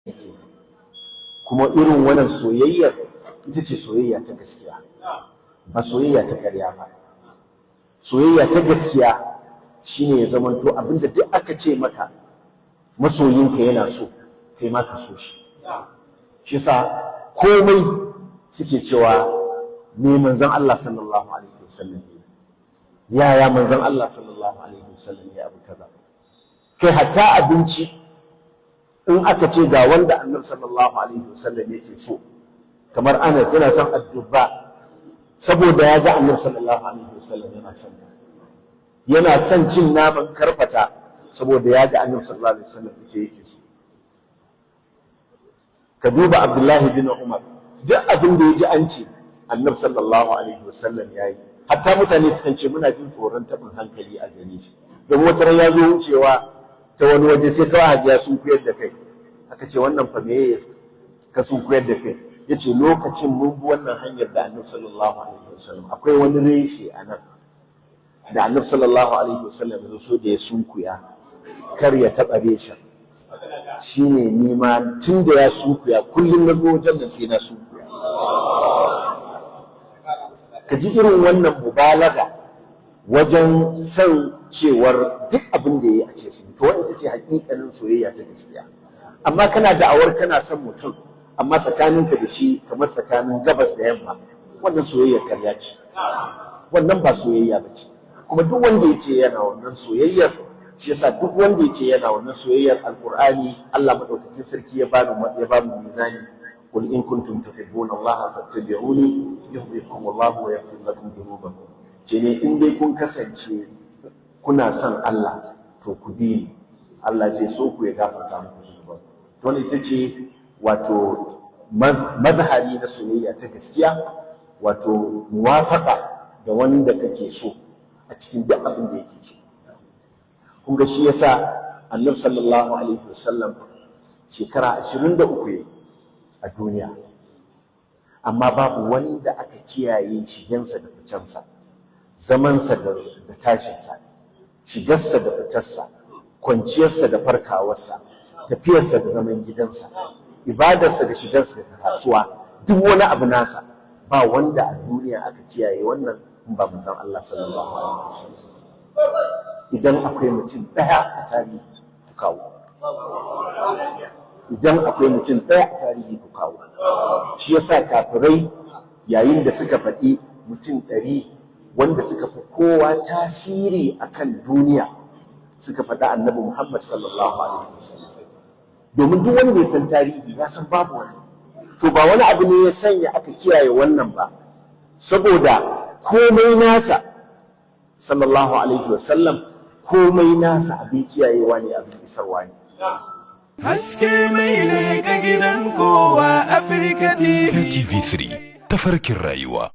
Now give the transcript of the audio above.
Kenan kuma irin wannan soyayyar ita ce soyayya ta gaskiya, ba soyayya ta karya ba. Soyayya ta gaskiya shine ya zamanto abinda duk aka ce maka masoyinka yana so, kai ma ka so shi. Shi yasa komai suke cewa, me manzon Allah sallallahu alaihi wasallam ne, yaya manzon Allah sallallahu alaihi wasallam ya abu kaza? Kai, hatta abinci, in aka ce ga wanda Annabi sallallahu alaihi wasallam yake so, kamar Anas yana son addubba saboda ya ga Annabi sallallahu alaihi wasallam yana son, yana son cin naman karfata saboda ya ga Annabi sallallahu alaihi wasallam yake so. Ka duba Abdullahi bin Umar, duk abin da ya ji an ce Annabi sallallahu alaihi wasallam ya yi, hatta mutane sukan ce muna jin tsoron taɓin hankali a gare shi, don wata ran ya zo wucewa ta wani waje, sai kawai hajiya sun kuyar da kai. Aka ce, "Wannan fa meye ka sun kuyar da kai?" Ya ce, "Lokacin mun bi wannan hanyar da Annabi sallallahu alaihi wasallam, akwai wani reshe a nan da Annabi sallallahu alaihi wasallam ya so da ya sunkuya kar ya taɓa reshen. Shine ni ma tun da ya sunkuya, kullum na zo wajen nan sai na sunkuya." Ka ji irin wannan mubalaga wajen san cewar duk abin da ya yi a ce sun to, ita ce hakikanin soyayya ta gaskiya. Amma kana da'awar kana son mutum, amma tsakaninka da shi kamar tsakanin gabas da yamma, wannan soyayyar karya ce, wannan ba soyayya ba ce. Kuma duk wanda ya ce yana wannan soyayyar, shi yasa duk wanda ya ce yana wannan soyayyar, Alqur'ani, Allah madaukakin sarki ya ba mu mizani: قل إن كنتم تحبون الله فاتبعوني يحببكم الله ويغفر لكم ذنوبكم. Ce ne in dai kun kasance kuna son Allah, to ku bi ni, Allah zai so ku, ya gafarta muku zunuban. To, wannan ita ce wato mazhari na soyayya ta gaskiya, wato muwafaka da wanda kake so a cikin duk abin da yake so. Kun ga shi yasa Annabi sallallahu alaihi wasallam shekara 23 yayi a duniya, amma babu wanda aka kiyaye shigensa da ficensa, zamansa da tashinsa, shigarsa da fitarsa, kwanciyarsa da farkawarsa, tafiyarsa da zaman gidansa, ibadarsa da shigarsa da kasuwa, duk wani abu nasa, ba wanda a duniya aka kiyaye wannan in ba manzon Allah sallallahu alaihi wasallam. Idan akwai mutum ɗaya a tarihi, ku kawo. Idan akwai mutum ɗaya a tarihi, ku kawo. Shi yasa kafirai, yayin da suka faɗi mutum 100 wanda suka fi kowa tasiri akan duniya, suka faɗi Annabi Muhammad sallallahu alaihi wasallam, domin duk wanda ya san tarihi ya san babu wani. To, ba wani abu ne ya sanya aka kiyaye wannan ba, saboda komai nasa sallallahu alaihi wasallam, komai nasa abin kiyayewa ne, abin isarwa ne. Haske mai leƙa gidan kowa, Afirka TV. KTV3, tafarkin rayuwa.